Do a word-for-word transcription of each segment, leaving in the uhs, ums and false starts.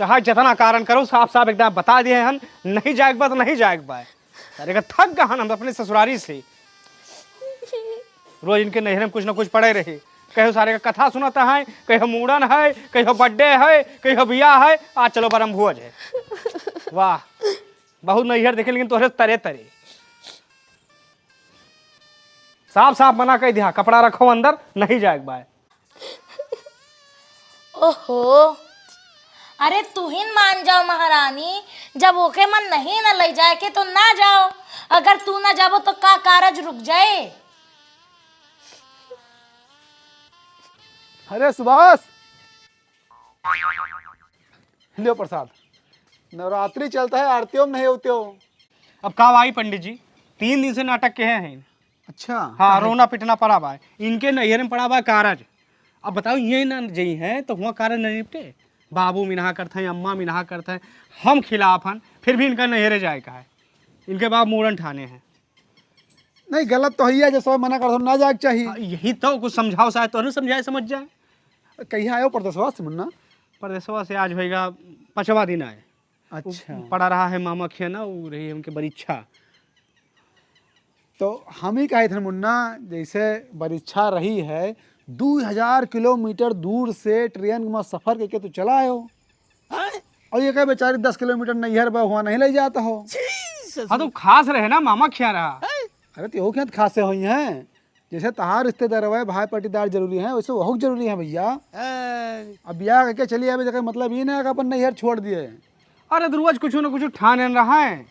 चाहे जितना कारण करो, साफ साफ एकदम बता दिए हन, नहीं जाएक बा तो नहीं जाएक बा। सारे का थक गए हन हम अपने ससुरारी से। रोज इनके नैहरे में कुछ ना कुछ पड़े रहे। कहियो सारे का कथा सुनत है, कहियो मूड़न है, कहियो birthday है, कहियो बियाह है, आज चलो बरम भोज है। वाह, बहुत नैहर देखे, लेकिन तोहरे तरे तरे। साफ साफ मना कइ दिया, कपड़ा रखो अंदर, नहीं जाएक बा। ओहो, अरे तू ही न मान जाओ महारानी, जब ओके मन नहीं न लइ जाएक तो ना जाओ, अगर तू ना जाबो तो का कारज रुक जाए? अरे सुभाष, लियो प्रसाद, नवरात्रि चलत है, आरतियों में नहीं होते हो। अब का भाई पंडित जी, तीन दिन से नाटक के हैं। अच्छा, हाँ, काहे? रोना पिटना पड़ा बा, इनके नैहर में पड़ा बा कारज। अब बताओ, ये ना जइहैं तो हुआँ कारज नहीं निपटे। बाबू मिनहा करत हैं, अम्मा मिनहा करत हैं, हम खिलाफ हन, फिर भी इनका नैहरे जाएक है। इनके बाप मूड़न ठाने हैं। नहीं, गलत तो है, जब सब मना करत हो, ना जाएक चाहिए। हाँ, यही तो, कुछ समझाओ, शायद तो समझाए, समझ जाए। कहिया आयो परदेसवा से मुन्ना? परदेसवा से आज होएगा पाँचवा दिन आए। अच्छा। पड़ा रहा है मामा खिया ना, वो रही हमके परीक्षा। तो हम ही कहे थे मुन्ना, जैसे परीक्षा रही है, दू हजार किलोमीटर दूर से ट्रेन में सफर करके तू चला आयो। हैं? और ये कहे बेचारी दस किलोमीटर नैहर बा, हुआँ नहीं लइ जात हो। हाँ, तो खास रहे ना, मामा खिया रहा। अरे तो हो क्या खासे होइहैं? जैसे तहार रिश्तेदार हुआ है, भाई पट्टीदार जरूरी है, वैसे वहुक जरूरी है भैया। अब बियाह करके चली आवे, जेकर मतलब ई ना है कि अपन नैहर छोड़ दिए। अरे तो रोज कुछ न कुछ ठाने रहा है।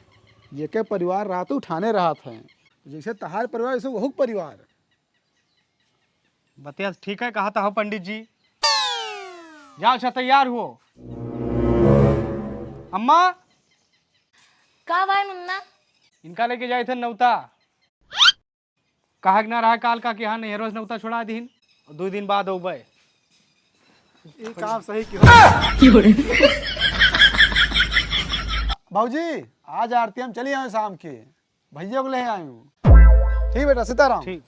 जेके परिवार रहत उ ठाने रहत है, जैसे तहार परिवार वैसे वहुक परिवार। बतिया ठीक है, कहा था हो पंडित जी। जाओ, अच्छा तैयार हुओ। अम्मा। का भाई मुन्ना? इनका लेके जाए थे नौता। कहा कि ना रहा काल का कि हाँ नैहरवा से नौता छोड़ा दीन, और दो दिन बाद अउबे। ई काम सही किहो। बाबूजी, आज आरती हम चली आवे शाम के, भैया को ले आए हूँ। ठीक बेटा, सीताराम। ठीक।